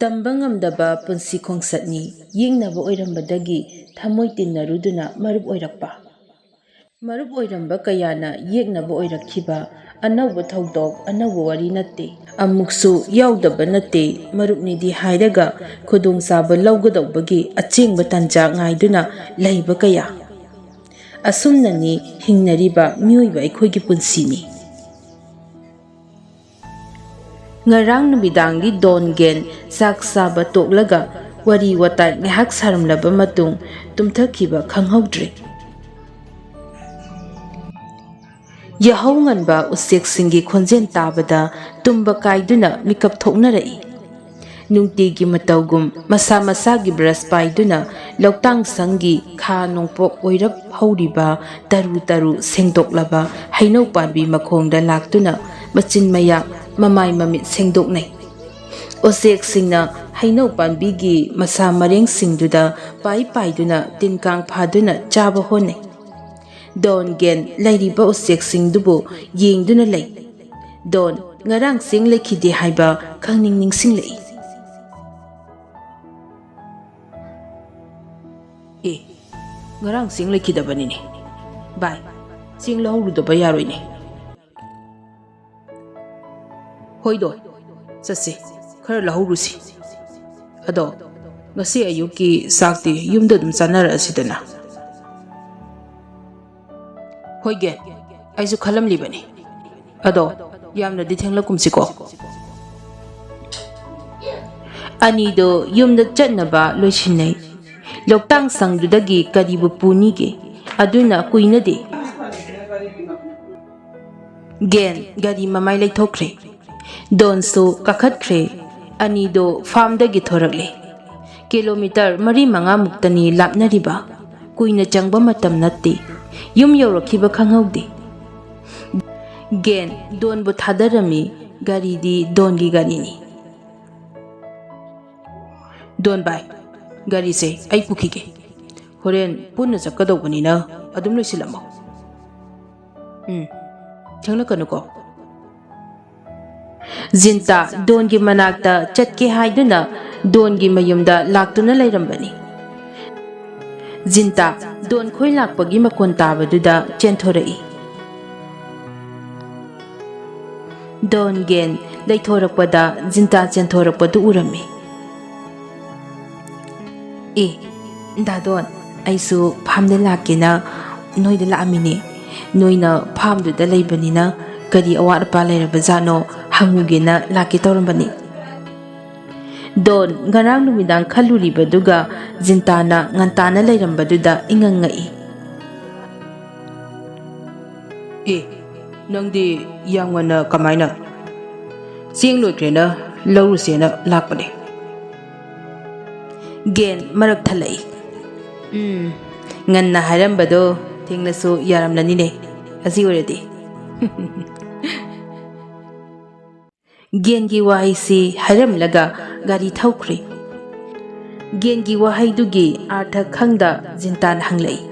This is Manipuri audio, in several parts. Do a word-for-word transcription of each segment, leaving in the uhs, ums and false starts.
ꯇꯝꯕ ꯉꯝꯗꯕ ꯄꯨꯟꯁꯤ ꯈꯣꯡꯆꯠꯅꯤ꯫ ꯌꯦꯛꯅꯕ ꯑꯣꯏꯔꯝꯕꯗꯒꯤ ꯊꯃꯣꯏ ꯇꯤꯟꯅꯔꯨꯗꯨꯅ ꯃꯔꯨꯞ ꯑꯣꯏꯔꯛꯄ꯫ ꯃꯔꯨꯞ ꯑꯣꯏꯔꯝꯕ ꯀꯌꯥꯅ ꯌꯦꯛꯅꯕ ꯑꯣꯏꯔꯛꯈꯤꯕ꯫ ꯑꯅꯧꯕ ꯊꯧꯗꯣꯛ, ꯑꯅꯧꯕ ꯋꯥꯔꯤ ꯅꯠꯇꯦ꯫ ꯑꯃꯨꯛꯁꯨ ꯌꯥꯎꯗꯕ ꯅꯠꯇꯦ꯫ ꯃꯔꯨꯞꯅꯤꯗꯤ ꯍꯥꯏꯔꯒ ꯈꯨꯗꯣꯡꯆꯥꯕ ꯂꯧꯒꯗꯧꯕꯒꯤ ꯑꯆꯦꯡꯕ ꯇꯥꯟꯖꯥ ꯉꯥꯏꯗꯨꯅ ꯂꯩꯕ ꯀꯌꯥ꯫ ꯑꯁꯨꯝꯅꯅꯤ ꯍꯤꯡꯅꯔꯤꯕ ꯃꯤꯑꯣꯏꯕ ꯑꯩꯈꯣꯏꯒꯤ ꯄꯨꯟꯁꯤꯅꯤ꯫ ꯉꯔꯥꯡ ꯅꯨꯃꯤꯗꯥꯡꯒꯤ ꯗꯣꯟ ꯒꯦꯟ ꯆꯥꯛ ꯆꯥꯕ ꯇꯣꯛꯂꯒ ꯋꯥꯔꯤ ꯋꯥꯇꯥꯏ ꯉꯥꯏꯍꯥꯛ ꯁꯥꯔꯝꯂꯕ ꯃꯇꯨꯡ ꯇꯨꯝꯊꯈꯤꯕ ꯈꯪꯍꯧꯗ꯭ꯔꯦ꯫ ꯌꯥꯍꯧ ꯉꯟꯕ ꯎꯆꯦꯛꯁꯤꯡꯒꯤ ꯈꯣꯟꯖꯦꯜ ꯇꯥꯕꯗ ꯇꯨꯝꯕ ꯀꯥꯏꯗꯨꯅ ꯃꯤꯀꯞ ꯊꯣꯛꯅꯔꯛꯏ꯫ ꯅꯨꯡꯇꯤꯒꯤ ꯃꯇꯧꯒꯨꯝ ꯃꯁꯥ ꯃꯁꯥꯒꯤ ꯕ꯭ꯔꯁ ꯄꯥꯏꯗꯨꯅ ꯂꯧꯇꯥꯡ ꯁꯪꯒꯤ ꯈꯥ ꯅꯣꯡꯄꯣꯛ ꯑꯣꯏꯔꯞ ꯍꯧꯔꯤꯕ ꯇꯔꯨ ꯇꯔꯨ ꯁꯦꯡꯗꯣꯛꯂꯕ ꯍꯩꯅꯧ ꯄꯥꯝꯕꯤ ꯃꯈꯣꯡꯗ ꯂꯥꯛꯇꯨꯅ ꯃꯆꯤꯟ ꯃꯌꯥ, ꯃꯃꯥꯏ ꯃꯃꯤꯠ ꯁꯦꯡꯗꯣꯛꯅꯩ꯫ ꯎꯆꯦꯛꯁꯤꯡꯅ ꯍꯩꯅꯧ ꯄꯥꯝꯕꯤꯒꯤ ꯃꯁꯥ ꯃꯔꯦꯡꯁꯤꯡꯗꯨꯗ ꯄꯥꯏ ꯄꯥꯏꯗꯨꯅ ꯇꯤꯟ ꯀꯥꯡ ꯐꯥꯗꯨꯅ ꯆꯥꯕ ꯍꯣꯠꯅꯩ꯫ ꯗꯣꯟ ꯒꯦꯟ ꯂꯩꯔꯤꯕ ꯎꯆꯦꯛꯁꯤꯡꯗꯨꯕꯨ ꯌꯦꯡꯗꯨꯅ ꯂꯩ꯫ ꯗꯣꯟ, ꯉꯔꯥꯡ ꯆꯦꯡ ꯂꯩꯈꯤꯗꯦ ꯍꯥꯏꯕ ꯈꯪꯅꯤꯡ ꯅꯤꯡꯁꯤꯡꯂꯛꯏ꯫ ꯑꯦ, ꯉꯔꯥꯡ ꯆꯦꯡ ꯂꯩꯈꯤꯗꯕꯅꯤꯅꯦ꯫ ꯚꯥꯏ, ꯆꯦꯡ ꯂꯧꯍꯧꯔꯨꯗꯕ ꯌꯥꯔꯣꯏꯅꯦ꯫ ꯍꯣꯏꯗꯣ, ꯆꯠꯁꯤ, ꯈꯔ ꯂꯧꯍꯧꯔꯨꯁꯤ꯫ ꯑꯗꯣ, ꯉꯁꯤ ꯑꯌꯨꯛꯀꯤ ꯆꯥꯛꯇꯤ ꯌꯨꯝꯗ ꯑꯗꯨꯝ ꯆꯥꯅꯔꯛꯑꯁꯤꯗꯅ꯫ ꯍꯣꯏꯒꯦ, ꯑꯩꯁꯨ ꯈꯜꯂꯝꯂꯤꯕꯅꯤ꯫ ꯑꯗꯣ, ꯌꯥꯝꯅꯗꯤ ꯊꯦꯡꯂꯛꯀꯨꯝꯁꯤꯀꯣ꯫ ꯑꯅꯤꯗꯣ ꯌꯨꯝꯗ ꯆꯠꯅꯕ ꯂꯣꯏꯁꯤꯟꯅꯩ꯫ ꯂꯣꯛꯇꯥꯡ ꯁꯪꯗꯨꯗꯒꯤ ꯀꯔꯤꯕꯨ ꯄꯨꯅꯤꯒꯦ? ꯑꯗꯨꯅ ꯀꯨꯏꯅꯗꯦ꯫ ꯒꯦꯟ ꯒꯥꯔꯤ ꯃꯃꯥꯏ ꯂꯩꯊꯣꯛꯈ꯭ꯔꯦ꯫ ꯗꯣꯟꯁꯨ ꯀꯥꯈꯠꯈ꯭ꯔꯦ꯫ ꯑꯅꯤꯗꯣ ꯐꯥꯝꯗꯒꯤ ꯊꯣꯔꯛꯂꯦ꯫ ꯀꯤꯂꯣꯃꯤꯇꯔ ꯃꯔꯤ ꯃꯉꯥꯃꯨꯛꯇꯅꯤ ꯂꯥꯞꯅꯔꯤꯕ꯫ ꯀꯨꯏꯅ ꯆꯪꯕ ꯃꯇꯝ ꯅꯠꯇꯦ꯫ ꯌꯨꯝ ꯌꯧꯔꯛꯈꯤꯕ ꯈꯪꯍꯧꯗꯦ꯫ ꯒꯦꯟ ꯗꯣꯟꯕꯨ ꯊꯥꯗꯔꯝꯃꯤ꯫ ꯒꯥꯔꯤꯗꯤ ꯗꯣꯟꯒꯤ ꯒꯥꯔꯤꯅꯤ꯫ ꯗꯣꯟ ꯚꯥꯏ, ꯒꯥꯔꯤꯁꯦ ꯑꯩ ꯄꯨꯈꯤꯒꯦ꯫ ꯍꯣꯔꯦꯟ ꯄꯨꯟꯅ ꯆꯠꯀꯗꯧꯕꯅꯤꯅ ꯑꯗꯨꯝ ꯂꯣꯏꯁꯤꯜꯂꯝꯃꯣ꯫ ꯎꯝ, ꯊꯦꯡꯂꯛꯀꯅꯨꯀꯣ꯫ ꯖꯤꯟꯇꯥ ꯗꯣꯟꯒꯤ ꯃꯅꯥꯛꯇ ꯆꯠꯀꯦ ꯍꯥꯏꯗꯨꯅ ꯗꯣꯟꯒꯤ ꯃꯌꯨꯝꯗ ꯂꯥꯛꯇꯨꯅ ꯂꯩꯔꯝꯕꯅꯤ꯫ ꯖꯤꯟꯇꯥ ꯗꯣꯟ ꯈꯣꯏ ꯂꯥꯛꯄꯒꯤ ꯃꯈꯣꯟ ꯇꯥꯕꯗꯨꯗ ꯆꯦꯟꯊꯣꯔꯛꯏ꯫ ꯗꯣꯟ ꯒꯦꯟ ꯂꯩꯊꯣꯔꯛꯄꯗ ꯖꯤꯟꯇꯥ ꯆꯦꯟꯊꯣꯔꯛꯄꯗꯨ ꯎꯔꯝꯃꯤ꯫ "ꯑꯦ, ꯗꯥ ꯗꯣꯟ, ꯑꯩꯁꯨ ꯐꯥꯝꯗ ꯂꯥꯛꯀꯦꯅ ꯅꯣꯏꯗ ꯂꯥꯛꯑꯝꯃꯤꯅꯦ꯫ ꯅꯣꯏꯅ ꯐꯥꯝꯗꯨꯗ ꯂꯩꯕꯅꯤꯅ ꯀꯔꯤ ꯑꯋꯥꯠ ꯑꯄꯥ ꯂꯩꯔꯕꯖꯥꯠꯅꯣ ꯍꯪꯉꯨꯒꯦꯅ ꯂꯥꯛꯀꯦ ꯇꯧꯔꯝꯕꯅꯤ꯫" ꯗꯣꯟ ꯉꯔꯥꯡ ꯅꯨꯃꯤꯗꯥꯡ ꯈꯜꯂꯨꯔꯤꯕꯗꯨꯒ ꯖꯤꯟꯇꯥꯅ ꯉꯟꯇꯥꯅ ꯂꯩꯔꯝꯕꯗꯨꯗ ꯏꯉꯛ ꯉꯛꯏ꯫ "ꯑꯦ, ꯅꯪꯗꯤ ꯌꯥꯝ ꯉꯟꯅ ꯀꯃꯥꯏꯅ?" "ꯆꯦꯡ ꯂꯣꯏꯈ꯭ꯔꯦꯅ ꯂꯧꯔꯨꯁꯦꯅ ꯂꯥꯛꯄꯅꯦ꯫" ꯒꯦꯟ ꯃꯔꯛ ꯊꯠꯂꯛꯏ꯫ "ꯎꯝ, ꯉꯟꯅ ꯍꯥꯏꯔꯝꯕꯗꯣ ꯊꯦꯡꯅꯁꯨ ꯌꯥꯔꯝꯂꯅꯤꯅꯦ, ꯑꯁꯤ ꯑꯣꯏꯔꯗꯤ꯫" ꯒꯦꯟꯒꯤ ꯋꯥꯍꯩꯁꯤ ꯍꯥꯏꯔꯝꯂꯒ ꯒꯥꯔꯤ ꯊꯧꯈ꯭ꯔꯦ꯫ ꯒꯦꯟꯒꯤ ꯋꯥꯍꯩꯗꯨꯒꯤ ꯑꯥꯔꯊ ꯈꯪꯗ ꯖꯤꯟꯇꯥꯅ ꯍꯪꯂꯛꯏ,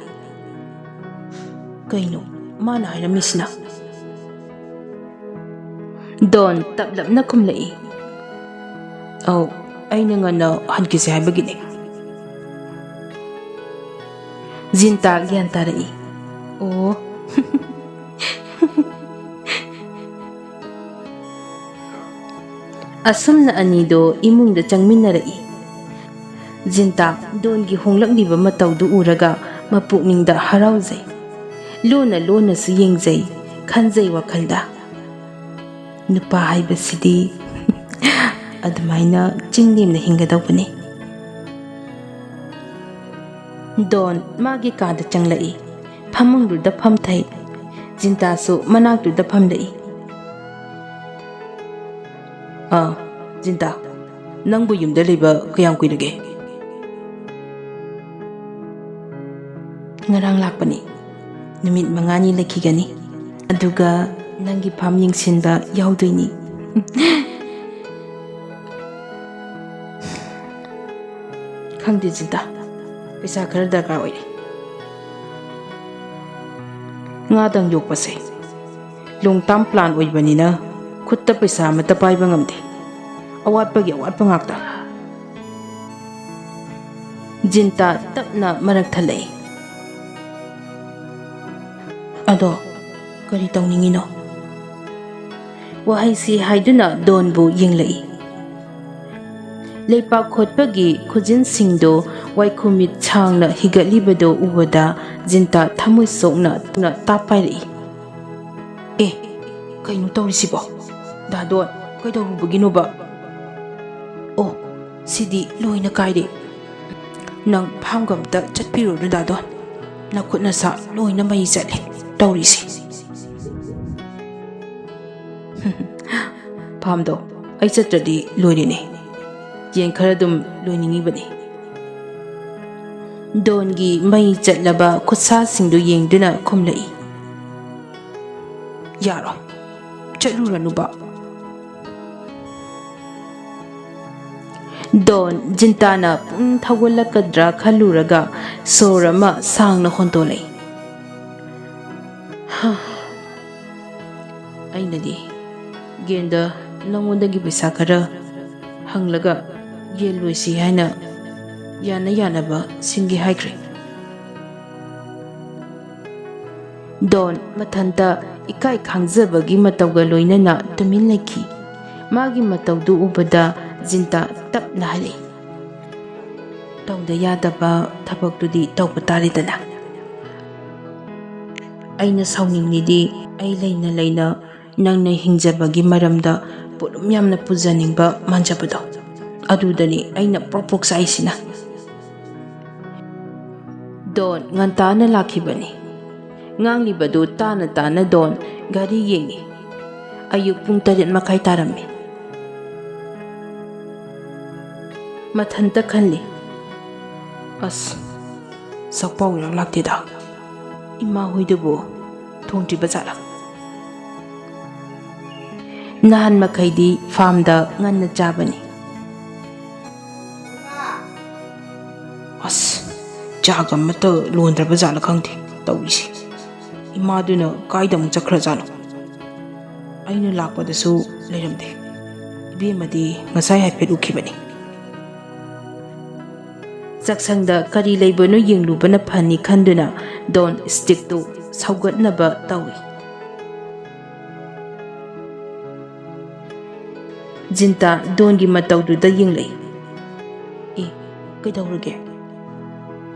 "ꯀꯩꯅꯣ ꯃꯥꯅ ꯍꯥꯏꯔꯝꯃꯤꯁꯤꯅ?" ꯗꯣꯟ ꯇꯞꯂꯞꯅ ꯈꯨꯝꯂꯛꯏ, "ꯑꯧ, ꯑꯩꯅ ꯉꯟꯅ ꯍꯟꯈꯤꯁꯦ ꯍꯥꯏꯕꯒꯤꯅꯦ꯫" ꯖꯤꯟꯇꯥ ꯒ꯭ꯌꯥꯟ ꯇꯥꯔꯛꯏ꯫ "ꯑꯣ꯫" ꯑꯁꯨꯝꯅ ꯑꯅꯤꯗꯣ ꯏꯃꯨꯡꯗ ꯆꯪꯃꯤꯟꯅꯔꯛꯏ꯫ ꯖꯤꯟꯇꯥ ꯗꯣꯟꯒꯤ ꯍꯣꯡꯂꯛꯂꯤꯕ ꯃꯇꯧꯗꯨ ꯎꯔꯒ ꯃꯄꯨꯛꯅꯤꯡꯗ ꯍꯔꯥꯎꯖꯩ꯫ ꯂꯣꯟꯅ ꯂꯣꯟꯅꯁꯨ ꯌꯦꯡꯖꯩ, ꯈꯟꯖꯩ ꯋꯥꯈꯜꯗ, "ꯅꯨꯄꯥ ꯍꯥꯏꯕꯁꯤꯗꯤ ꯑꯗꯨꯃꯥꯏꯅ ꯆꯤꯡ ꯅꯦꯝꯅ ꯍꯤꯡꯒꯗꯧꯕꯅꯤ꯫" ꯗꯣꯟ ꯃꯥꯒꯤ ꯀꯥꯗ ꯆꯪꯂꯛꯏ꯫ ꯐꯃꯨꯡꯗꯨꯗ ꯐꯝꯊꯩ꯫ ꯖꯤꯟꯇꯥꯁꯨ ꯃꯅꯥꯛꯇꯨꯗ ꯐꯝꯂꯛꯏ꯫ "ꯑꯥ, ꯖꯤꯟꯇꯥ, ꯅꯪꯕꯨ ꯌꯨꯝꯗ ꯂꯩꯕ ꯀꯌꯥꯝ ꯀꯨꯏꯔꯒꯦ?" "ꯉꯔꯥꯡ ꯂꯥꯛꯄꯅꯤ꯫ ꯅꯨꯃꯤꯠ ꯃꯉꯥꯅꯤ ꯂꯩꯈꯤꯒꯅꯤ꯫ ꯑꯗꯨꯒ ꯅꯪꯒꯤ ꯐꯥꯝ ꯌꯦꯡꯁꯤꯟꯕ ꯌꯥꯎꯗꯣꯏꯅꯤ꯫" "ꯈꯪꯗꯦ ꯖꯤꯟꯇꯥ, ꯄꯩꯁꯥ ꯈꯔ ꯗꯔꯀꯥꯔ ꯑꯣꯏꯔꯦ꯫ ꯉꯥꯗꯪ ꯌꯣꯛꯄꯁꯦ ꯂꯣꯡ ꯇꯥꯝ ꯄ꯭ꯂꯥꯟ ꯑꯣꯏꯕꯅꯤꯅ ꯈꯨꯠꯇ ꯄꯩꯁꯥ ꯑꯃꯠꯇ ꯄꯥꯏꯕ ꯉꯝꯗꯦ꯫ ꯑꯋꯥꯠꯄꯒꯤ ꯑꯋꯥꯠꯄ ꯉꯥꯛꯇ꯫ ꯖꯤꯟꯇꯥ ꯇꯞꯅ ꯃꯔꯛ ꯊꯠꯂꯛꯏ꯫ "ꯑꯗꯣ ꯀꯔꯤ ꯇꯧꯅꯤꯡꯉꯤꯅꯣ?" ꯋꯥꯍꯩꯁꯤ ꯍꯥꯏꯗꯨꯅ ꯗꯣꯟꯕꯨ ꯌꯦꯡꯂꯛꯏ꯫ ꯂꯩꯄꯥꯛ ꯈꯣꯠꯄꯒꯤ ꯈꯨꯖꯤꯟꯁꯤꯡꯗꯣ ꯋꯥꯏꯈꯨꯃꯤꯠ ꯁꯥꯡꯅ ꯍꯤꯒꯠꯂꯤꯕꯗꯣ ꯎꯕꯗ ꯖꯤꯟꯇꯥ ꯊꯃꯣꯏ ꯁꯣꯛꯅ ꯇꯥꯞ ꯄꯥꯏꯔꯛꯏ꯫ "ꯑꯦ, ꯀꯩꯅꯣ ꯇꯧꯔꯤꯁꯤꯕꯣ? ꯗꯥꯗꯣꯟ, ꯀꯩꯗꯧꯔꯨꯕꯒꯤꯅꯣꯕ? ꯑꯣ, ꯁꯤꯗꯤ ꯂꯣꯏꯅ ꯀꯥꯏꯔꯦ꯫ ꯅꯪ ꯐꯥꯝꯒ ꯑꯝꯇ ꯆꯠꯄꯤꯔꯨꯔꯅꯨ ꯗꯥꯗꯣꯟ꯫ ꯅꯈꯨꯠ ꯅꯁꯥ ꯂꯣꯏꯅ ꯃꯩ ꯆꯠꯂꯦ ꯇꯧꯔꯤꯁꯦ꯫" "ꯐꯥꯝꯗꯣ ꯑꯩ ꯆꯠꯇ꯭ꯔꯗꯤ ꯂꯣꯏꯔꯦꯅꯦ꯫ ꯌꯦꯟ ꯈꯔ ꯑꯗꯨꯝ ꯂꯣꯏꯅꯤꯡꯉꯤꯕꯅꯤ꯫" ꯗꯣꯟꯒꯤ ꯃꯩ ꯆꯠꯂꯕ ꯈꯨꯠꯁꯥꯁꯤꯡꯗꯨ ꯌꯦꯡꯗꯨꯅ ꯈꯨꯝꯂꯛꯏ꯫ "ꯌꯥꯔꯣꯏ, ꯆꯠꯂꯨꯔꯅꯨꯕ꯫" ꯗꯣꯟ ꯖꯤꯟꯇꯥꯅ ꯄꯨꯛꯅꯤꯡ ꯊꯧꯒꯠꯂꯛꯀꯗ꯭ꯔꯥ ꯈꯜꯂꯨꯔꯒ ꯁꯣꯔ ꯑꯃ ꯁꯥꯡꯅ ꯍꯣꯟꯗꯣꯛꯂꯛꯏ꯫ "ꯍꯥ, ꯑꯩꯅꯗꯤ ꯒꯦꯟꯗ ꯅꯉꯣꯟꯗꯒꯤ ꯄꯩꯁꯥ ꯈꯔ ꯍꯪꯂꯒ ꯌꯦꯜ ꯂꯣꯏꯁꯤ ꯍꯥꯏꯅ ꯌꯥꯅ ꯌꯥꯅꯕ ꯁꯤꯟꯒꯦ ꯍꯥꯏꯈ꯭ꯔꯦ꯫" ꯗꯣꯟ ꯃꯊꯟꯇ ꯏꯀꯥꯏ ꯈꯪꯖꯕꯒꯤ ꯃꯇꯧꯒ ꯂꯣꯏꯅꯅ ꯇꯨꯃꯤꯟ ꯂꯩꯈꯤ꯫ ꯃꯥꯒꯤ ꯃꯇꯧꯗꯨ ꯎꯕꯗ ꯖꯤꯟꯇꯥ ꯇꯞꯅ ꯍꯥꯏꯔꯛꯏ, "ꯇꯧꯗ ꯌꯥꯗꯕ ꯊꯕꯛꯇꯨꯗꯤ ꯇꯧꯕ ꯇꯥꯔꯦꯗꯅ꯫ ꯑꯩꯅ ꯁꯥꯎꯅꯤꯡꯂꯤꯗꯤ ꯑꯩ ꯂꯩꯅ ꯂꯩꯅ ꯅꯪꯅ ꯍꯤꯡꯖꯕꯒꯤ ꯃꯔꯝꯗ ꯄꯣꯠꯂꯨꯝ ꯌꯥꯝꯅ ꯄꯨꯖꯅꯤꯡꯕ ꯃꯥꯟꯖꯕꯗꯣ, ꯑꯗꯨꯗꯅꯤ ꯑꯩꯅ ꯄ꯭ꯔꯣꯛ ꯄ꯭ꯔꯣꯛ ꯆꯥꯛꯏꯁꯤꯅ꯫" ꯗꯣꯟ ꯉꯟꯇꯥꯅ ꯂꯥꯛꯈꯤꯕꯅꯤ꯫ ꯉꯥꯡꯂꯤꯕꯗꯨ ꯇꯥꯅ ꯇꯥꯅ ꯗꯣꯟ ꯘꯔꯤ ꯌꯦꯡꯉꯤ꯫ ꯑꯌꯨꯛ ꯄꯨꯡ ꯇꯔꯦꯠ ꯃꯈꯥꯏ ꯇꯥꯔꯝꯃꯤ꯫ ꯃꯊꯟꯇ ꯈꯜꯂꯤ, "ꯑꯁ, ꯆꯥꯛꯄꯥꯎ ꯏꯔꯥꯛ ꯂꯥꯛꯇꯦꯗ꯫ ꯏꯃꯥ ꯍꯣꯏꯗꯨꯕꯨ ꯊꯣꯡꯗ꯭ꯔꯤꯕ ꯖꯥꯠꯂꯥ?" ꯅꯍꯥꯟ ꯃꯈꯩꯗꯤ ꯐꯥꯝꯗ ꯉꯟꯅ ꯆꯥꯕꯅꯤ꯫ "ꯑꯁ, ꯆꯥꯛ ꯑꯃꯠꯇ ꯂꯣꯟꯗ꯭ꯔꯕ ꯖꯥꯠꯂꯥ ꯈꯪꯗꯦ ꯇꯧꯔꯤꯁꯦ꯫ ꯏꯃꯥꯗꯨꯅ ꯀꯥꯏꯗ ꯑꯃꯨꯛ ꯆꯠꯈ꯭ꯔꯖꯥꯠꯅꯣ?" ꯑꯩꯅ ꯂꯥꯛꯄꯗꯁꯨ ꯂꯩꯔꯝꯗꯦ꯫ ꯏꯕꯦꯝꯃꯗꯤ ꯉꯁꯥꯏ ꯍꯥꯏꯐꯦꯠ ꯎꯈꯤꯕꯅꯤ꯫ ꯆꯥꯛꯁꯪꯗ ꯀꯔꯤ ꯂꯩꯕꯅꯣ ꯌꯦꯡꯂꯨꯕꯅ ꯐꯅꯤ ꯈꯟꯗꯨꯅ ꯗꯣꯟ ꯁ꯭ꯇꯤꯛꯇꯨ ꯁꯧꯒꯠꯅꯕ ꯇꯧꯏ꯫ ꯖꯤꯟꯇꯥ ꯗꯣꯟꯒꯤ ꯃꯇꯧꯗꯨꯗ ꯌꯦꯡꯂꯛꯏ꯫ "ꯑꯦ, ꯀꯩꯗꯧꯔꯒꯦ?"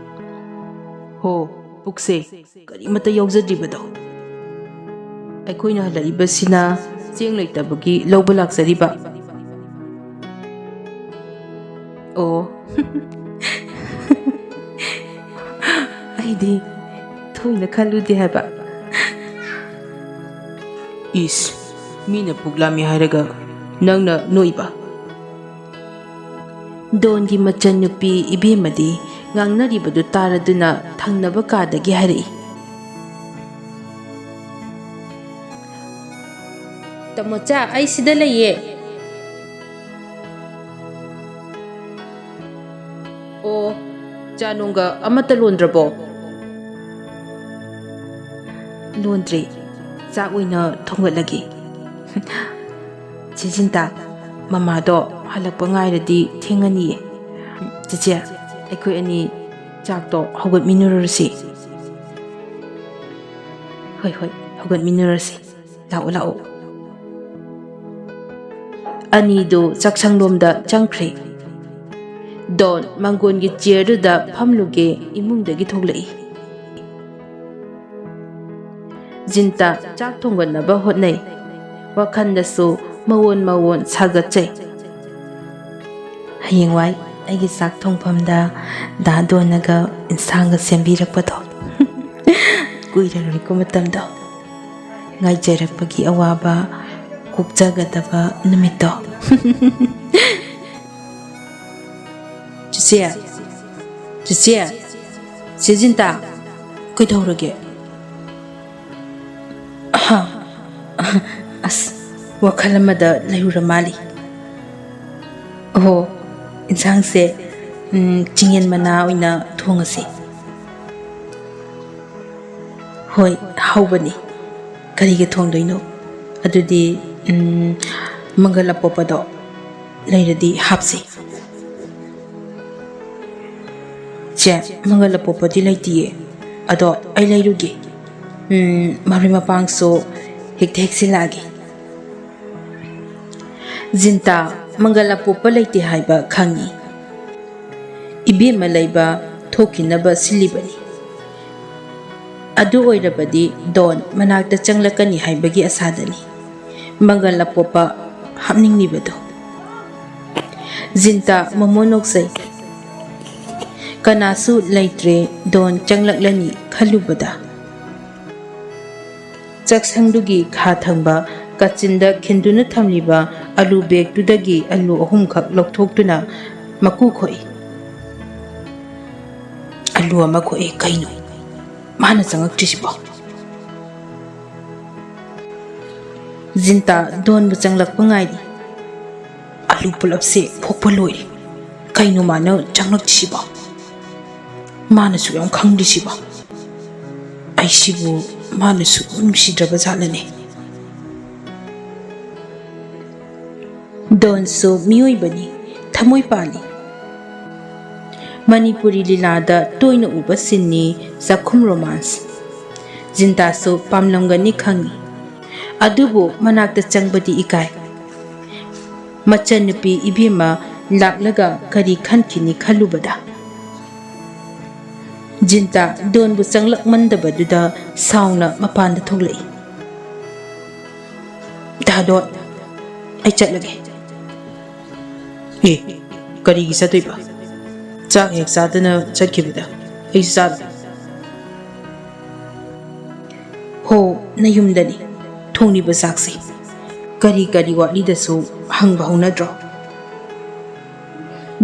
"ꯍꯣ, ꯄꯨꯛꯁꯦ ꯀꯔꯤꯃꯠꯇ ꯌꯥꯎꯖꯗ꯭ꯔꯤꯕꯗꯣ꯫ ꯑꯩꯈꯣꯏꯅ ꯍꯜꯂꯛꯏꯕꯁꯤꯅ ꯆꯦꯡ ꯂꯩꯇꯕꯒꯤ ꯂꯧꯕ ꯂꯥꯛꯆꯔꯤꯕ꯫" "ꯑꯣ꯫" "ꯑꯩꯗꯤ ꯊꯣꯏꯅ ꯈꯜꯂꯨꯗꯦ ꯍꯥꯏꯕ꯫" "ꯏꯁ, ꯃꯤꯅ ꯄꯨꯛ ꯂꯥꯝꯃꯤ ꯍꯥꯏꯔꯒ ꯅꯪꯅ ꯅꯣꯏꯕ?" ꯗꯣꯟꯒꯤ ꯃꯆꯟꯅꯨꯄꯤ ꯏꯕꯦꯝꯃꯗꯤ ꯉꯥꯡꯅꯔꯤꯕꯗꯨ ꯇꯥꯔꯗꯨꯅ ꯊꯪꯅꯕ ꯀꯥꯗꯒꯤ ꯍꯥꯏꯔꯛꯏ꯫ "ꯇꯥꯃꯣꯆꯥ, ꯑꯩ ꯁꯤꯗ ꯂꯩꯌꯦ꯫" "ꯑꯣ, ꯆꯥ ꯅꯨꯡꯒ ꯑꯃꯠꯇ ꯂꯣꯟꯗ꯭ꯔꯕꯣ?" "ꯂꯣꯟꯗ꯭ꯔꯤ, ꯆꯥꯛ ꯑꯣꯏꯅ ꯊꯣꯡꯒꯠꯂꯒꯦ꯫" "ꯆꯦ ꯖꯤꯟꯇꯥ, ꯃꯃꯥꯗꯣ ꯍꯜꯂꯛꯄ ꯉꯥꯏꯔꯗꯤ ꯊꯦꯡꯉꯅꯤꯌꯦ꯫ ꯆꯦꯆꯦ, ꯑꯩꯈꯣꯏ ꯑꯅꯤ ꯆꯥꯛꯇꯣ ꯍꯧꯒꯠꯃꯤꯟꯅꯔꯨꯔꯁꯤ꯫" "ꯍꯣꯏ, ꯍꯣꯏ, ꯍꯧꯒꯠꯃꯤꯟꯅꯔꯁꯤ꯫ ꯂꯥꯛꯑꯣ, ꯂꯥꯛꯑꯣ꯫" ꯑꯅꯤꯗꯨ ꯆꯥꯛꯁꯪꯂꯣꯝꯗ ꯆꯪꯈ꯭ꯔꯦ꯫ ꯗꯣꯟ ꯃꯪꯒꯣꯟꯒꯤ ꯆꯤꯌꯔꯗꯨꯗ ꯐꯝꯂꯨꯒꯦ ꯏꯃꯨꯡꯗꯒꯤ ꯊꯣꯛꯂꯛꯏ꯫ ꯖꯤꯟꯇꯥ ꯆꯥꯛ ꯊꯣꯡꯒꯠꯅꯕ ꯍꯣꯠꯅꯩ꯫ ꯋꯥꯈꯜꯗꯁꯨ ꯃꯑꯣꯟ ꯃꯑꯣꯟ ꯁꯥꯒꯠꯆꯩ꯫ ꯍꯌꯦꯡꯋꯥꯏ ꯑꯩꯒꯤ ꯆꯥꯛ ꯊꯣꯡꯐꯝꯗ ꯗꯥ ꯗꯣꯟꯅꯒ ꯏꯟꯁꯥꯡꯒ ꯁꯦꯝꯕꯤꯔꯛꯄꯗꯣ꯫ ꯀꯨꯏꯔꯔꯣꯏꯀꯣ ꯃꯇꯝꯗꯣ꯫ ꯉꯥꯏꯖꯔꯛꯄꯒꯤ ꯑꯋꯥꯕ ꯀꯣꯛꯆꯒꯗꯕ ꯅꯨꯃꯤꯠꯇꯣ꯫ ꯆꯤꯆꯦ, ꯆꯤꯆꯦ, ꯆꯦ ꯖꯤꯟꯇꯥ, ꯀꯩꯗꯧꯔꯒꯦ? ꯑꯍ, ꯑꯁ, ꯋꯥꯈꯜ ꯑꯃꯗ ꯂꯩꯔꯨꯔ ꯃꯥꯜꯂꯤ꯫ ꯑꯍꯣ, ꯏꯟꯁꯥꯡꯁꯦ, ꯎꯝ, ꯆꯤꯡꯌꯦꯟ ꯃꯅꯥ ꯑꯣꯏꯅ ꯊꯣꯡꯉꯁꯤ꯫ ꯍꯣꯏ, ꯍꯥꯎꯕꯅꯤ꯫ ꯀꯔꯤꯒ ꯊꯣꯡꯗꯣꯏꯅꯣ? ꯑꯗꯨꯗꯤ, ꯎꯝ, ꯃꯪꯒꯜ ꯑꯄꯣꯞꯄꯗꯣ ꯂꯩꯔꯗꯤ ꯍꯥꯞꯁꯤ꯫ ꯆꯦ, ꯃꯪꯒꯜ ꯑꯄꯣꯞꯄꯗꯤ ꯂꯩꯇꯤꯌꯦ꯫ ꯑꯗꯣ ꯑꯩ ꯂꯩꯔꯨꯒꯦ꯫ ꯎꯝ, ꯃꯔꯣꯏ ꯃꯄꯥꯡꯁꯨ ꯍꯦꯛꯇ ꯍꯦꯛꯆꯤꯜꯂꯛꯑꯒꯦ꯫ ꯖꯤꯟꯇꯥ, ꯃꯪꯒꯜ ꯑꯄꯣꯞꯄ ꯂꯩꯇꯦ ꯍꯥꯏꯕ ꯈꯪꯏ꯫ ꯏꯕꯦꯝꯃ ꯂꯩꯕ ꯊꯣꯛꯈꯤꯅꯕ ꯁꯤꯜꯂꯤꯕꯅꯤ꯫ ꯑꯗꯨ ꯑꯣꯏꯔꯕꯗꯤ ꯗꯣꯟ ꯃꯅꯥꯛꯇ ꯆꯪꯂꯛꯀꯅꯤ ꯍꯥꯏꯕꯒꯤ ꯑꯁꯥꯗꯅꯤ ꯃꯪꯒꯜ ꯑꯄꯣꯞꯄ ꯍꯥꯞꯅꯤꯡꯂꯤꯕꯗꯨ꯫ ꯖꯤꯟꯇꯥ ꯃꯃꯣꯟ ꯅꯣꯛꯆꯩ꯫ ꯀꯅꯥꯁꯨ ꯂꯩꯇ꯭ꯔꯦ, ꯗꯣꯟ ꯆꯪꯂꯛꯂꯅꯤ ꯈꯜꯂꯨꯕꯗ꯫ ꯆꯥꯛꯁꯪꯗꯨꯒꯤ ꯈꯥ ꯊꯪꯕ ꯀꯥꯆꯤꯟꯗ ꯈꯤꯟꯗꯨꯅ ꯊꯝꯂꯤꯕ ꯑꯂꯨ ꯕꯦꯒꯇꯨꯗꯒꯤ ꯑꯂꯨ ꯑꯍꯨꯝꯈꯛ ꯂꯧꯊꯣꯛꯇꯨꯅ ꯃꯀꯨ ꯈꯣꯛꯏ꯫ ꯑꯂꯨ ꯑꯃ ꯈꯣꯛꯑꯦ꯫ ꯀꯩꯅꯣ ꯃꯥꯅ ꯆꯪꯉꯛꯇ꯭ꯔꯤꯁꯤꯕꯣ? ꯖꯤꯟꯇꯥ ꯗꯣꯟꯕꯨ ꯆꯪꯂꯛꯄ ꯉꯥꯏꯔꯤ꯫ ꯑꯂꯨ ꯄꯨꯂꯞꯁꯦ ꯈꯣꯛꯄ ꯂꯣꯏꯔꯦ꯫ ꯀꯩꯅꯣ ꯃꯥꯅ ꯆꯪꯂꯛꯇ꯭ꯔꯤꯁꯤꯕꯣ? ꯃꯥꯅꯁꯨ ꯌꯥꯝ ꯈꯪꯗ꯭ꯔꯤꯁꯤꯕꯣ? ꯑꯩꯁꯤꯕꯨ ꯃꯥꯅꯁꯨ ꯅꯨꯡꯁꯤꯗ꯭ꯔꯕ ꯖꯥꯠꯂꯅꯦ? ꯗꯣꯟꯁꯨ ꯃꯤꯑꯣꯏꯕꯅꯤ, ꯊꯃꯣꯏ ꯄꯥꯜꯂꯤ꯫ ꯃꯅꯤꯄꯨꯔꯤ ꯂꯤꯂꯥꯗ ꯇꯣꯏꯅ ꯎꯕ ꯁꯤꯟꯅꯤ ꯆꯥꯛꯈꯨꯝ ꯔꯣꯃꯥꯟꯁ꯫ ꯖꯤꯟꯇꯥꯁꯨ ꯄꯥꯝꯂꯝꯒꯅꯤ ꯈꯪꯏ꯫ ꯑꯗꯨꯕꯨ ꯃꯅꯥꯛꯇ ꯆꯪꯕꯗꯤ ꯏꯀꯥꯏ꯫ ꯃꯆꯟꯅꯨꯄꯤ ꯏꯕꯦꯝꯃ ꯂꯥꯛꯂꯒ ꯀꯔꯤ ꯈꯟꯈꯤꯅꯤ ꯈꯜꯂꯨꯕꯗ꯫ ꯖꯤꯟꯇꯥ ꯗꯣꯟꯕꯨ ꯆꯪꯂꯛꯃꯟꯗꯕꯗꯨꯗ ꯁꯥꯎꯅ ꯃꯄꯥꯟꯗ ꯊꯣꯛꯂꯛꯏ꯫ ꯗꯥ ꯗꯣꯟ, ꯑꯩ ꯆꯠꯂꯒꯦ꯫ ꯑꯦ, ꯀꯔꯤꯒꯤ ꯆꯠꯇꯣꯏꯕ? ꯆꯥꯛ ꯍꯦꯛ ꯆꯥꯗꯅ ꯆꯠꯈꯤꯕꯗ ꯑꯩꯁꯨ ꯆꯥꯗ꯭ꯔꯦ꯫ ꯍꯣ, ꯅꯌꯨꯝꯗꯅꯤ ꯊꯣꯡꯂꯤꯕ ꯆꯥꯛꯁꯦ꯫ ꯀꯔꯤ ꯀꯔꯤ ꯋꯥꯠꯂꯤꯗꯁꯨ ꯍꯪꯕ ꯍꯧꯅꯗ꯭ꯔꯣ?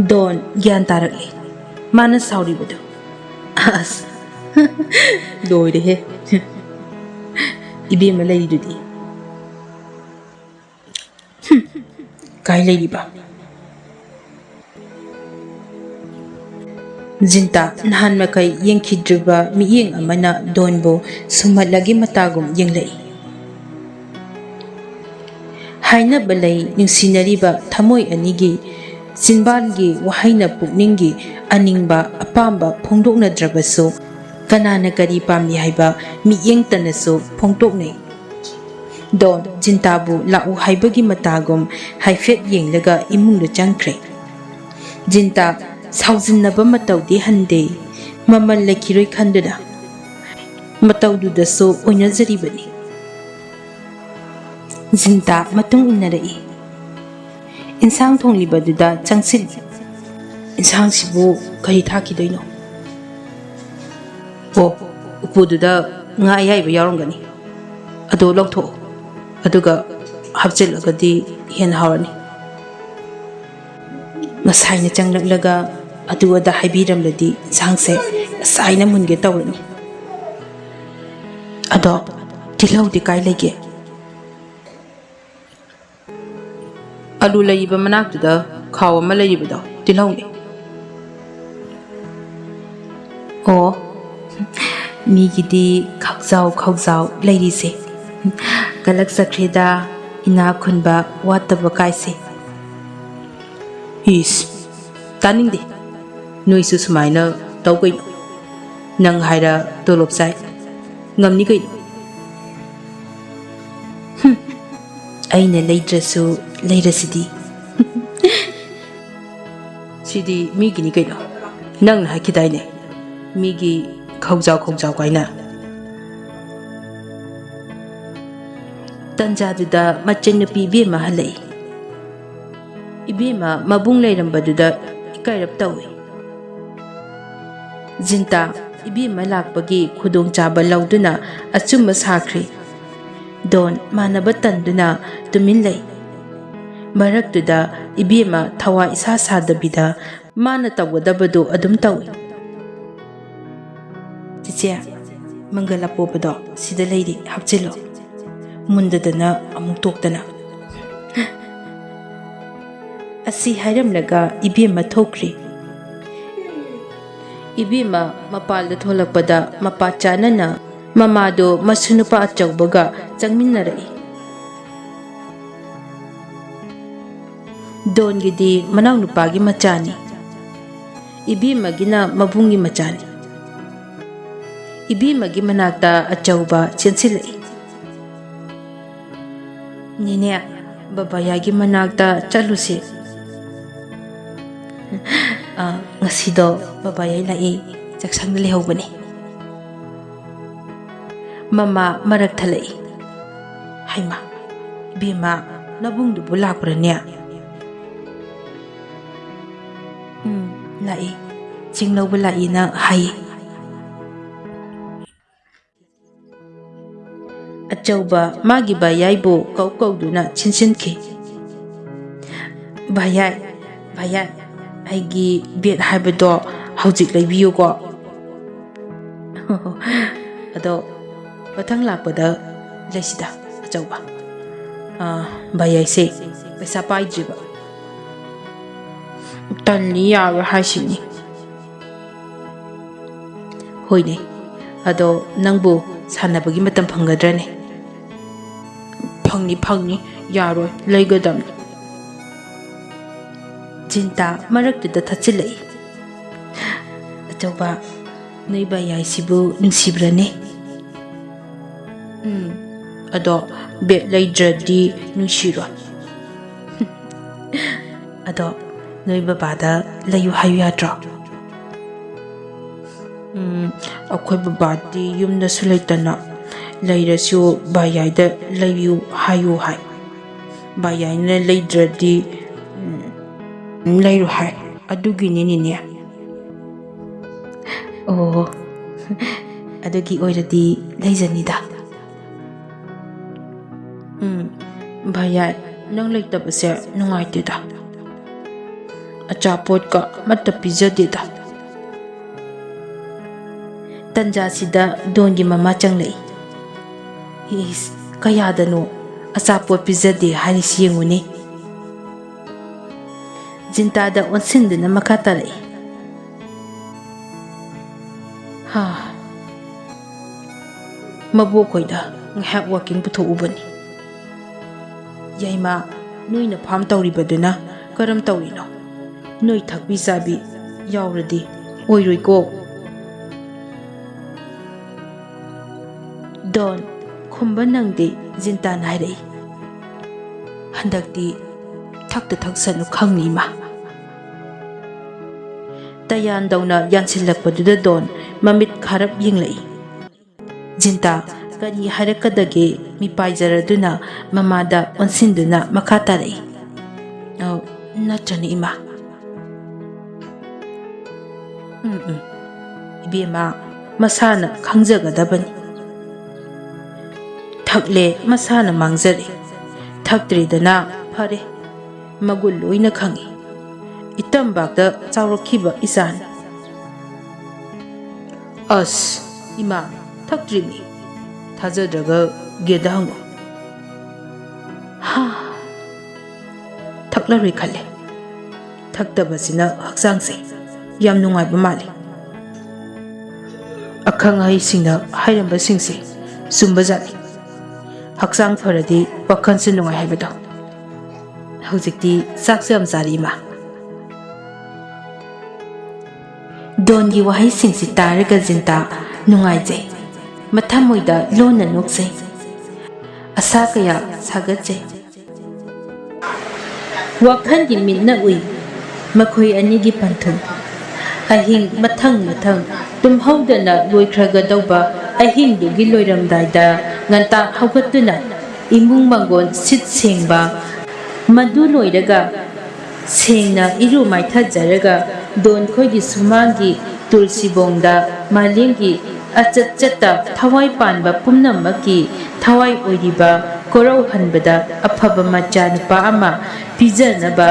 ꯗꯣꯟ ꯒ꯭ꯌꯥꯟ ꯇꯥꯔꯛꯂꯦ ꯃꯥꯅ ꯁꯥꯎꯔꯤꯕꯗꯨ꯫ ꯑꯁ, ꯂꯣꯏꯔꯦꯍꯦ꯫ ꯏꯕꯦꯝꯃ ꯂꯩꯔꯤꯗꯨꯗꯤ꯫ ꯍꯨꯝ, ꯀꯥꯏ ꯂꯩꯔꯤꯕ? ꯖꯤꯟꯇꯥ ꯅꯍꯥꯟ ꯃꯈꯩ ꯌꯦꯡꯈꯤꯗ꯭ꯔꯤꯕ ꯃꯤꯠꯌꯦꯡ ꯑꯃꯅ ꯗꯣꯟꯕꯨ ꯁꯨꯝꯍꯠꯂꯒꯤ ꯃꯇꯥꯒꯨꯝ ꯌꯦꯡꯂꯛꯏ꯫ ꯍꯥꯏꯅꯕ ꯂꯩ, ꯅꯨꯡꯁꯤꯅꯔꯤꯕ ꯊꯃꯣꯏ ꯑꯅꯤꯒꯤ ꯆꯤꯟꯕꯥꯟꯒꯤ ꯋꯥꯍꯩꯅ ꯄꯨꯛꯅꯤꯡꯒꯤ ꯑꯅꯤꯡꯕ ꯑꯄꯥꯝꯕ ꯐꯣꯡꯗꯣꯛꯅꯗ꯭ꯔꯕꯁꯨ, ꯀꯅꯥꯅ ꯀꯔꯤ ꯄꯥꯝꯂꯤ ꯍꯥꯏꯕ ꯃꯤꯠꯌꯦꯡꯇꯅꯁꯨ ꯐꯣꯡꯗꯣꯛꯅꯩ꯫ ꯗꯣꯟ ꯖꯤꯟꯇꯥꯕꯨ ꯂꯥꯛꯎ ꯍꯥꯏꯕꯒꯤ ꯃꯇꯥꯒꯨꯝ ꯍꯥꯏꯐꯦꯠ ꯌꯦꯡꯂꯒ ꯏꯃꯨꯡꯗ ꯆꯪꯈ꯭ꯔꯦ꯫ ꯖꯤꯟꯇꯥ ꯁꯥꯎꯖꯤꯟꯅꯕ ꯃꯇꯧꯗꯤ ꯍꯟꯗꯦ, ꯃꯃꯜ ꯂꯩꯈꯤꯔꯣꯏ ꯈꯟꯗꯨꯅ ꯃꯇꯧꯗꯨꯗꯁꯨ ꯑꯣꯏꯅꯖꯔꯤꯕꯅꯤ꯫ ꯖꯤꯟꯇꯥ ꯃꯇꯨꯡ ꯏꯟꯅꯔꯛꯏ꯫ ꯏꯟꯁꯥꯡ ꯊꯣꯡꯂꯤꯕꯗꯨꯗ ꯆꯪꯁꯤꯜꯂꯤ꯫ "ꯏꯟꯁꯥꯡꯁꯤꯕꯨ ꯀꯔꯤ ꯊꯥꯛꯈꯤꯗꯣꯏꯅꯣ?" "ꯑꯣ, ꯎꯄꯨꯗꯨꯗ ꯉꯥ ꯑꯌꯥꯏꯕ ꯌꯥꯎꯔꯝꯒꯅꯤ, ꯑꯗꯨ ꯂꯧꯊꯣꯛꯑꯣ, ꯑꯗꯨꯒ ꯍꯥꯞꯆꯤꯜꯂꯒꯗꯤ ꯍꯦꯟꯅ ꯍꯥꯎꯔꯅꯤ꯫ ꯉꯁꯥꯏꯅ ꯆꯪꯂꯛꯂꯒ ꯑꯗꯨ ꯑꯗꯥ ꯍꯥꯏꯕꯤꯔꯝꯂꯗꯤ ꯏꯟꯁꯥꯡꯁꯦ ꯉꯁꯥꯏꯅ ꯃꯨꯟꯒꯦ ꯇꯧꯔꯅꯤ꯫ ꯑꯗꯣ ꯇꯤꯜꯍꯧꯗꯤ ꯀꯥꯏ ꯂꯩꯒꯦ?" "ꯑꯂꯨ ꯂꯩꯔꯤꯕ ꯃꯅꯥꯛꯇꯨꯗ ꯈꯥꯎ ꯑꯃ ꯂꯩꯔꯤꯕꯗꯣ ꯇꯤꯜꯍꯧꯅꯤ꯫" "ꯑꯣ, ꯃꯤꯒꯤꯗꯤ ꯈꯥꯎꯖꯥꯎ ꯈꯥꯎꯖꯥꯎ ꯂꯩꯔꯤꯁꯦ꯫ ꯀꯂꯛꯆꯈ꯭ꯔꯦꯗ, ꯏꯅꯥꯛ ꯈꯨꯟꯕ ꯋꯥꯠꯇꯕ ꯀꯥꯏꯁꯦ꯫" "ꯏꯁ, ꯇꯥꯅꯤꯡꯗꯦ꯫ ꯅꯣꯏꯁꯨ ꯁꯨꯃꯥꯏꯅ ꯇꯧ ꯀꯩꯅꯣ꯫ ꯅꯪ ꯍꯥꯏꯔ ꯇꯣꯂꯣꯞ ꯆꯥꯏ꯫ ꯉꯝꯅꯤ ꯀꯩꯅꯣ꯫" "ꯍꯨꯝ, ꯑꯩꯅ ꯂꯩꯗ꯭ꯔꯁꯨ ꯂꯩꯔꯁꯤꯗꯤ꯫" "ꯁꯤꯗꯤ ꯃꯤꯒꯤꯅꯤ ꯀꯩꯅꯣ꯫ ꯅꯪꯅ ꯍꯥꯏꯈꯤꯗꯥꯏꯅꯦ, ꯃꯤꯒꯤ ꯈꯧꯖꯥꯎ ꯈꯧꯖꯥꯎ ꯀꯥꯏꯅ?" ꯇꯟꯖꯥꯗꯨꯗ ꯃꯆꯟꯅꯨꯄꯤ ꯏꯕꯦꯝꯃ ꯍꯜꯂꯛꯏ꯫ ꯏꯕꯦꯝꯃ ꯃꯕꯨꯡ ꯂꯩꯔꯝꯕꯗꯨꯗ ꯏꯀꯥꯏꯔꯞ ꯇꯧꯏ꯫ ꯖꯤꯟꯇꯥ ꯏꯕꯦꯝꯃ ꯂꯥꯛꯄꯒꯤ ꯈꯨꯗꯣꯡꯆꯥꯕ ꯂꯧꯗꯨꯅ ꯑꯆꯨꯝꯕ ꯁꯥꯈ꯭ꯔꯦ꯫ ꯗꯣꯟ ꯃꯥꯟꯅꯕ ꯇꯟꯗꯨꯅ ꯇꯨꯃꯤꯟ ꯂꯩ꯫ ꯃꯔꯛꯇꯨꯗ ꯏꯕꯦꯝꯃ ꯊꯋꯥ ꯏꯁꯥ ꯁꯥꯗꯕꯤꯗ ꯃꯥꯅ ꯇꯧꯒꯗꯕꯗꯨ ꯑꯗꯨꯝ ꯇꯧꯏ꯫ "ꯆꯤꯆꯦ, ꯃꯪꯒꯜ ꯑꯄꯣꯞꯄꯗꯣ ꯁꯤꯗ ꯂꯩꯔꯤ, ꯍꯥꯞꯆꯤꯜꯂꯣ꯫ ꯃꯨꯟꯗꯗꯅ ꯑꯃꯨꯛ ꯇꯣꯛꯇꯅ꯫" ꯑꯁꯤ ꯍꯥꯏꯔꯝꯂꯒ ꯏꯕꯦꯝꯃ ꯊꯣꯛꯈ꯭ꯔꯤ꯫ ꯏꯕꯦꯝꯃ ꯃꯄꯥꯜꯗ ꯊꯣꯛꯂꯛꯄꯗ ꯃꯄꯥ ꯆꯥꯅꯅ ꯃꯃꯥꯗꯣ ꯃꯁꯨ ꯅꯨꯄꯥ ꯑꯆꯧꯕꯒ ꯆꯪꯃꯤꯟꯅꯔꯛꯏ꯫ ꯗꯣꯟꯒꯤꯗꯤ ꯃꯅꯥꯎꯅꯨꯄꯥꯒꯤ ꯃꯆꯥꯅꯤ꯫ ꯏꯕꯦꯝꯃꯒꯤꯅ ꯃꯕꯨꯡꯒꯤ ꯃꯆꯥꯅꯤ꯫ ꯏꯕꯦꯝꯃꯒꯤ ꯃꯅꯥꯛꯇ ꯑꯆꯧꯕ ꯆꯦꯟꯁꯤꯜꯂꯛꯏ꯫ "ꯅꯦꯅꯦ, ꯕꯕꯥ ꯌꯥꯏꯒꯤ ꯃꯅꯥꯛꯇ ꯆꯠꯂꯨꯁꯦ꯫" "ꯑ, ꯉꯁꯤꯗꯣ ꯕꯕꯥ ꯌꯥꯏ ꯂꯥꯛꯏ, ꯆꯥꯛꯁꯪꯗ ꯂꯩꯍꯧꯕꯅꯤ꯫" ꯃꯃꯥ ꯃꯔꯛ ꯊꯠꯂꯛꯏ꯫ "ꯍꯩꯃꯥ, ꯏꯕꯦꯝꯃ, ꯅꯕꯨꯡꯗꯨꯕꯨ ꯂꯥꯛꯄ꯭ꯔꯅꯦ?" "ꯎꯝ, ꯂꯥꯛꯏ꯫ ꯆꯦꯡ ꯂꯧꯕ ꯂꯥꯛꯏꯅ ꯍꯥꯏꯌꯦ꯫" ꯑꯆꯧꯕ ꯃꯥꯒꯤ ꯚꯥꯌꯥꯏꯕꯨ ꯀꯧ ꯀꯧꯗꯨꯅ ꯆꯦꯟꯁꯤꯟꯈꯤ꯫ "ꯚꯥꯌꯥꯏ, ꯚꯥꯌꯥꯏ, ꯑꯩꯒꯤ ꯕꯦꯠ ꯍꯥꯏꯕꯗꯣ ꯍꯧꯖꯤꯛ ꯂꯩꯕꯤꯌꯨꯀꯣ꯫" "ꯑꯗꯣ ꯃꯊꯪ ꯂꯥꯛꯄꯗ ꯂꯩꯁꯤꯗ, ꯑꯆꯧꯕ꯫ ꯑꯥ, ꯚꯥꯌꯥꯏꯁꯦ ꯄꯩꯁꯥ ꯄꯥꯏꯗ꯭ꯔꯤꯕ꯫" "ꯇꯜꯂꯤ, ꯌꯥꯔꯣꯏ ꯍꯥꯏꯁꯤꯅꯤ꯫" "ꯍꯣꯏꯅꯦ, ꯑꯗꯣ ꯅꯪꯕꯨ ꯁꯥꯟꯅꯕꯒꯤ ꯃꯇꯝ ꯐꯪꯒꯗ꯭ꯔꯅꯦ?" "ꯐꯪꯅꯤ, ꯐꯪꯅꯤ, ꯌꯥꯔꯣꯏ, ꯂꯩꯒꯗꯕꯅꯤ꯫" ꯖꯤꯟꯇꯥ ꯃꯔꯛꯇꯨꯗ ꯊꯠꯆꯤꯜꯂꯛꯏ꯫ "ꯑꯆꯧꯕ, ꯅꯣꯏ ꯚꯥꯌꯥꯏꯁꯤꯕꯨ ꯅꯨꯡꯁꯤꯕ꯭ꯔꯅꯦ?" "ꯎꯝ, ꯑꯗꯣ ꯕꯦꯠ ꯂꯩꯗ꯭ꯔꯗꯤ ꯅꯨꯡꯁꯤꯔꯣꯏ꯫" "ꯑꯗꯣ ꯅꯣꯏ ꯕꯕꯥꯗ ꯂꯩꯌꯨ ꯍꯥꯏꯌꯨ ꯌꯥꯗ꯭ꯔꯣ?" "ꯎꯝ, ꯑꯩꯈꯣꯏ ꯕꯕꯥꯗꯤ ꯌꯨꯝꯗꯁꯨ ꯂꯩꯇꯅ, ꯂꯩꯔꯁꯨ ꯚꯥꯌꯥꯏꯗ ꯂꯩꯌꯨ ꯍꯥꯏꯌꯨ ꯍꯥꯏ꯫ ꯚꯥꯌꯥꯏꯅ ꯂꯩꯗ꯭ꯔꯗꯤ, ꯎꯝ, ꯂꯩꯔꯣꯏ ꯍꯥꯏ꯫ ꯑꯗꯨꯒꯤꯅꯤ ꯅꯦꯅꯦ꯫" "ꯑꯣ, ꯑꯗꯨꯒꯤ ꯑꯣꯏꯔꯗꯤ ꯂꯩꯖꯅꯤꯗ꯫" "ꯎꯝ, ꯚꯥꯌꯥꯏ, ꯅꯪ ꯂꯩꯇꯕꯁꯦ ꯅꯨꯡꯉꯥꯏꯇꯦꯗ꯫ ꯑꯆꯥꯄꯣꯠꯀ ꯑꯃꯠꯇ ꯄꯤꯖꯗꯦꯗ꯫" ꯇꯟꯖꯥꯁꯤꯗ ꯗꯣꯟꯒꯤ ꯃꯃꯥ ꯆꯪꯂꯛꯏ꯫ "ꯏꯁ, ꯀꯌꯥꯗꯅꯣ ꯑꯆꯥꯄꯣꯠ ꯄꯤꯖꯗꯦ ꯍꯥꯏꯔꯤꯁꯤ ꯌꯦꯡꯉꯨꯅꯦ꯫" ꯖꯤꯟꯇꯥꯗ ꯑꯣꯟꯁꯤꯟꯗꯨꯅ ꯃꯈꯥ ꯇꯥꯔꯛꯏ꯫ "ꯍꯥ, ꯃꯕꯣꯛꯈꯣꯏꯗ ꯉꯥꯏꯍꯥꯛ ꯋꯥꯀꯤꯡ ꯄꯨꯊꯣꯛꯎꯕꯅꯤ꯫" "ꯌꯥꯏꯃ, ꯅꯣꯏꯅ ꯐꯥꯝ ꯇꯧꯔꯤꯕꯗꯨꯅ ꯀꯔꯝ ꯇꯧꯔꯤꯅꯣ? ꯅꯣꯏ ꯊꯛꯄꯤ ꯆꯥꯕꯤ ꯌꯥꯎꯔꯗꯤ ꯑꯣꯏꯔꯣꯏꯀꯣ꯫ ꯗꯣꯟ ꯈꯨꯝꯕ ꯅꯪꯗꯦ꯫ ꯖꯤꯟꯇꯥꯅ ꯍꯥꯏꯔꯛꯏ, "ꯍꯟꯗꯛꯇꯤ ꯊꯛꯇ ꯊꯛꯁꯅꯨ ꯈꯪꯅꯤ ꯏꯃꯥ"꯫ ꯇꯌꯥꯟꯗꯧꯅ ꯌꯥꯟꯁꯤꯜꯂꯛꯄꯗꯨꯗ ꯗꯣꯟ ꯃꯃꯤꯠ ꯈꯥꯔꯞ ꯌꯦꯡꯂꯛꯏ꯫ ꯖꯤꯟꯇꯥ ꯀꯔꯤ ꯍꯥꯏꯔꯛꯀꯗꯒꯦ ꯃꯤꯄꯥꯏꯖꯔꯗꯨꯅ ꯃꯃꯥꯗ ꯑꯣꯟꯁꯤꯟꯗꯨꯅ ꯃꯈꯥ ꯇꯥꯔꯛꯏ, "ꯑꯧ, ꯅꯠꯇ꯭ꯔꯅꯦ ꯏꯃꯥ?" "ꯎꯝ, ꯎꯝ, ꯏꯕꯦꯝꯃ, ꯃꯁꯥꯅ ꯈꯪꯖꯒꯗꯕꯅꯤ꯫ ꯊꯛꯂꯦ, ꯃꯁꯥꯅ ꯃꯥꯡꯖꯔꯦ꯫ ꯊꯛꯇ꯭ꯔꯤꯗꯅ ꯐꯔꯦ, ꯃꯒꯨꯟ ꯂꯣꯏꯅ ꯈꯪꯏ꯫ ꯏꯇꯝꯕꯥꯛꯇ ꯆꯥꯎꯔꯛꯈꯤꯕ ꯏꯆꯥꯅꯤ"꯫ "ꯑꯁ, ꯏꯃꯥ, ꯊꯛꯇ꯭ꯔꯤꯃꯤ꯫ ꯊꯥꯖꯗ꯭ꯔꯒ ꯒꯦꯗ ꯍꯪꯉꯨ"꯫ ꯍꯥ, ꯊꯛꯂꯔꯣꯏ ꯈꯜꯂꯦ꯫ ꯊꯛꯇꯕꯁꯤꯅ ꯍꯛꯆꯥꯡꯁꯦ ꯌꯥꯝ ꯅꯨꯡꯉꯥꯏꯕ ꯃꯥꯜꯂꯤ꯫ ꯑꯈꯪ ꯑꯍꯩꯁꯤꯡꯅ ꯍꯥꯏꯔꯝꯕꯁꯤꯡꯁꯦ ꯆꯨꯝꯕꯖꯥꯠꯅꯤ꯫ ꯍꯛꯆꯥꯡ ꯐꯔꯗꯤ ꯋꯥꯈꯜꯁꯨ ꯅꯨꯡꯉꯥꯏ ꯍꯥꯏꯕꯗꯣ꯫ ꯍꯧꯖꯤꯛꯇꯤ ꯆꯥꯛꯁꯨ ꯌꯥꯝ ꯆꯥꯔꯤ, ꯏꯃꯥ꯫ ꯗꯣꯟꯒꯤ ꯋꯥꯍꯩꯁꯤꯡꯁꯤ ꯇꯥꯔꯒ ꯖꯤꯟꯇꯥ ꯅꯨꯡꯉꯥꯏꯖꯩ꯫ ꯃꯊꯃꯣꯏꯗ ꯂꯣꯟꯅ ꯅꯣꯛꯆꯩ꯫ ꯑꯁꯥ ꯀꯌꯥ ꯁꯥꯒꯠꯆꯩ꯫ ꯋꯥꯈꯜꯒꯤ ꯃꯤꯠꯅ ꯎꯏ ꯃꯈꯣꯏ ꯑꯅꯤꯒꯤ ꯄꯟꯊꯨꯡ꯫ ꯑꯍꯤꯡ ꯃꯊꯪ ꯃꯊꯪ ꯇꯨꯝꯍꯧꯗꯅ ꯂꯣꯏꯈ꯭ꯔꯒꯗꯧꯕ ꯑꯍꯤꯡꯗꯨꯒꯤ ꯂꯣꯏꯔꯝꯗꯥꯏꯗ ꯉꯟꯇꯥ ꯍꯧꯒꯠꯇꯨꯅ ꯏꯃꯨꯡ ꯃꯪꯒꯣꯜ ꯁꯤꯠ ꯁꯦꯡꯕ, ꯃꯗꯨ ꯂꯣꯏꯔꯒ ꯁꯦꯡꯅ ꯏꯔꯨ ꯃꯥꯏꯊꯖꯔꯒ ꯗꯣꯟꯈꯣꯏꯒꯤ ꯁꯨꯃꯥꯡꯒꯤ ꯇꯨꯜꯁꯤꯕꯣꯡꯗ ꯃꯥꯂꯦꯝꯒꯤ ꯑꯆꯠ ꯆꯠꯇ ꯊꯋꯥꯏ ꯄꯥꯟꯕ ꯄꯨꯝꯅꯃꯛꯀꯤ ꯊꯋꯥꯏ ꯑꯣꯏꯔꯤꯕ ꯀꯣꯔꯧꯍꯟꯕꯗ ꯑꯐꯕ ꯃꯆꯥꯅꯨꯄꯥ ꯑꯃ ꯄꯤꯖꯅꯕ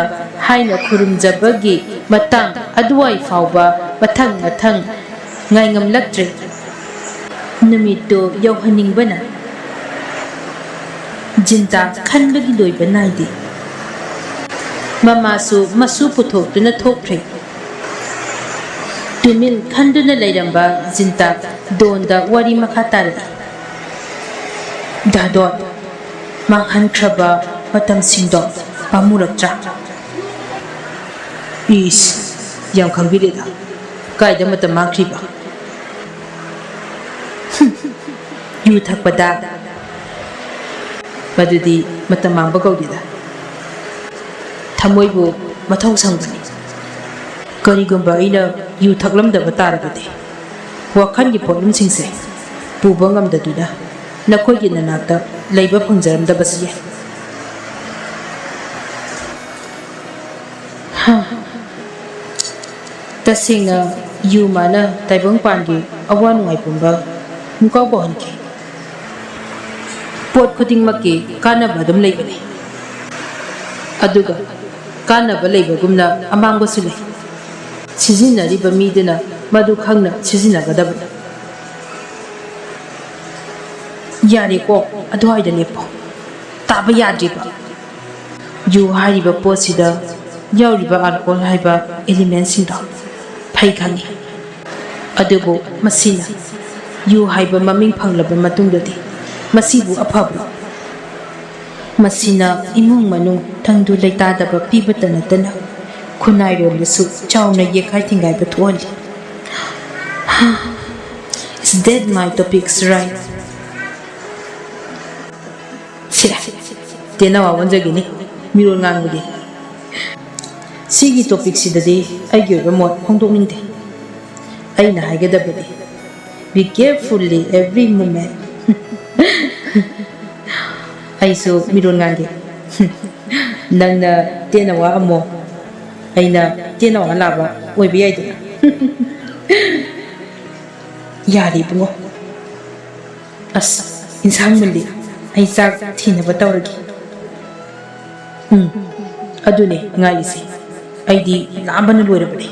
ꯍꯥꯏꯅ ꯈꯨꯔꯨꯝꯖꯕꯒꯤ ꯃꯇꯥꯡ ꯑꯗꯨꯋꯥꯏ ꯐꯥꯎꯕ ꯃꯊꯪ ꯃꯊꯪ ꯉꯥꯏꯉꯝꯂꯛꯇ꯭ꯔꯦ꯫ ꯅꯨꯃꯤꯠꯇꯨ ꯌꯧꯍꯟꯅꯤꯡꯕꯅ ꯖꯤꯟꯇꯥ ꯈꯟꯕꯒꯤ ꯂꯣꯏꯕ ꯅꯥꯏꯗꯦ꯫ ꯃꯃꯥꯁꯨ ꯃꯁꯨ ꯄꯨꯊꯣꯛꯇꯨꯅ ꯊꯣꯛꯈ꯭ꯔꯦ꯫ ꯇꯨꯃꯤꯟ ꯈꯟꯗꯨꯅ ꯂꯩꯔꯝꯕ ꯖꯤꯟꯇꯥ ꯗꯣꯟꯗ ꯋꯥꯔꯤ ꯃꯈꯥ ꯇꯥꯔꯛꯏ꯫ ꯗꯥꯗꯣꯟ, ꯃꯥꯡꯍꯟꯈ꯭ꯔꯕ ꯃꯇꯝꯁꯤꯡꯗꯣ ꯄꯥꯝꯃꯨꯔꯛꯇ꯭ꯔꯥ? ꯏꯁ, ꯌꯥꯝ ꯈꯪꯕꯤꯔꯦꯗ꯫ ꯀꯥꯏꯗ ꯃꯇꯝ ꯃꯥꯡꯈ꯭ꯔꯤꯕ? ꯍꯨꯝ, ꯌꯨ ꯊꯛꯄꯗ꯫ ꯃꯗꯨꯗꯤ ꯃꯇꯝ ꯃꯥꯡꯕ ꯀꯧꯗꯦꯗ꯫ ꯊꯃꯣꯏꯕꯨ ꯃꯊꯧ ꯁꯪꯕꯅꯤ꯫ ꯀꯔꯤꯒꯨꯝꯕ ꯑꯩꯅ ꯌꯨ ꯊꯛꯂꯝꯗꯕ ꯇꯥꯔꯕꯗꯤ, ꯋꯥꯈꯜꯒꯤ ꯄꯣꯠꯂꯨꯝꯁꯤꯡꯁꯦ ꯄꯨꯕ ꯉꯝꯗꯗꯨꯅ ꯅꯈꯣꯏꯒꯤ ꯅꯅꯥꯛꯇ ꯂꯩꯕ ꯐꯪꯖꯔꯝꯗꯕꯁꯨ ꯌꯥꯏ꯫ ꯍꯥ꯫ ꯇꯁꯦꯡꯅ, ꯌꯨ ꯃꯥꯅ ꯇꯥꯏꯕꯪꯄꯥꯟꯒꯤ ꯑꯋꯥ ꯅꯨꯡꯉꯥꯏ ꯄꯨꯝꯕ ꯄꯨꯡꯀꯥꯎ ꯀꯥꯎꯍꯟꯈꯤ꯫ ꯄꯣꯠ ꯈꯨꯗꯤꯡꯃꯛꯀꯤ ꯀꯥꯟꯅꯕ ꯑꯗꯨꯝ ꯂꯩꯕꯅꯤ, ꯑꯗꯨꯒ ꯀꯥꯟꯅꯕ ꯂꯩꯕꯒꯨꯝꯅ ꯑꯃꯥꯡꯕꯁꯨ ꯂꯩ꯫ ꯁꯤꯖꯤꯟꯅꯔꯤꯕ ꯃꯤꯗꯨꯅ ꯃꯗꯨ ꯈꯪꯅ ꯁꯤꯖꯤꯟꯅꯒꯗꯕꯅꯤ꯫ ꯌꯥꯔꯦꯀꯣ, ꯑꯗꯨꯋꯥꯏꯗ ꯂꯦꯞꯄꯣ꯫ ꯇꯥꯕ ꯌꯥꯗ꯭ꯔꯤꯕ? ꯌꯨ ꯍꯥꯏꯔꯤꯕ ꯄꯣꯠꯁꯤꯗ ꯌꯥꯎꯔꯤꯕ alcohol ꯍꯥꯏꯕ elementꯁꯤꯡꯗꯣ ꯐꯩ ꯈꯪꯉꯤ, ꯑꯗꯨꯕꯨ ꯃꯁꯤꯅ ꯌꯨ ꯍꯥꯏꯕ ꯃꯃꯤꯡ ꯐꯪꯂꯕ ꯃꯇꯨꯡꯗꯗꯤ ꯃꯁꯤꯕꯨ ꯑꯐꯕ꯭ꯔꯣ? ꯃꯁꯤꯅ ꯏꯃꯨꯡ ꯃꯅꯨꯡ ꯇꯪꯗꯨ ꯂꯩꯇꯥꯗꯕ ꯄꯤꯕꯇ ꯅꯠꯇꯅ ꯈꯨꯟꯅꯥꯏꯔꯣꯝꯗꯁꯨ ꯆꯥꯎꯅ ꯌꯦꯛꯈꯥꯏ ꯊꯤꯡꯒꯥꯏꯕ ꯊꯣꯛꯍꯜꯂꯤ꯫ Is that my topics right? ꯁꯦ, ꯇꯦꯅꯋꯥ ꯑꯣꯟꯖꯒꯦꯅꯦ, ꯃꯤꯔꯣꯜ ꯉꯥꯡꯕꯒꯤ꯫ ꯁꯤꯒꯤ topicꯁꯤꯗꯗꯤ ꯑꯩꯒꯤ ꯑꯣꯏꯕ ꯃꯣꯠ ꯐꯣꯡꯗꯣꯛꯅꯤꯡꯗꯦ꯫ ꯑꯩꯅ ꯍꯥꯏꯒꯗꯕꯗꯤ, be carefully every moment꯫ ꯑꯩꯁꯨ ꯃꯤꯔꯣꯜ ꯉꯥꯡꯒꯦ꯫ ꯅꯪꯅ ꯇꯦꯅꯋꯥ ꯑꯃꯣ, ꯑꯩꯅ ꯇꯦꯅꯋꯥ ꯂꯥꯕ ꯑꯣꯏꯕ ꯌꯥꯏꯗꯅ꯫ ꯌꯥꯔꯦ ꯏꯕꯨꯡꯉꯣ꯫ ꯑꯁ, ꯏꯟꯁꯥꯡ ꯃꯨꯜꯂꯤ꯫ ꯑꯩ ꯆꯥꯛ ꯊꯤꯅꯕ ꯇꯧꯔꯒꯦ꯫ ꯎꯝ, ꯑꯗꯨꯅꯦ ꯉꯥꯏꯔꯤꯁꯦ꯫ ꯑꯩꯗꯤ ꯂꯥꯝꯕꯅ ꯂꯣꯏꯔꯕꯅꯦ꯫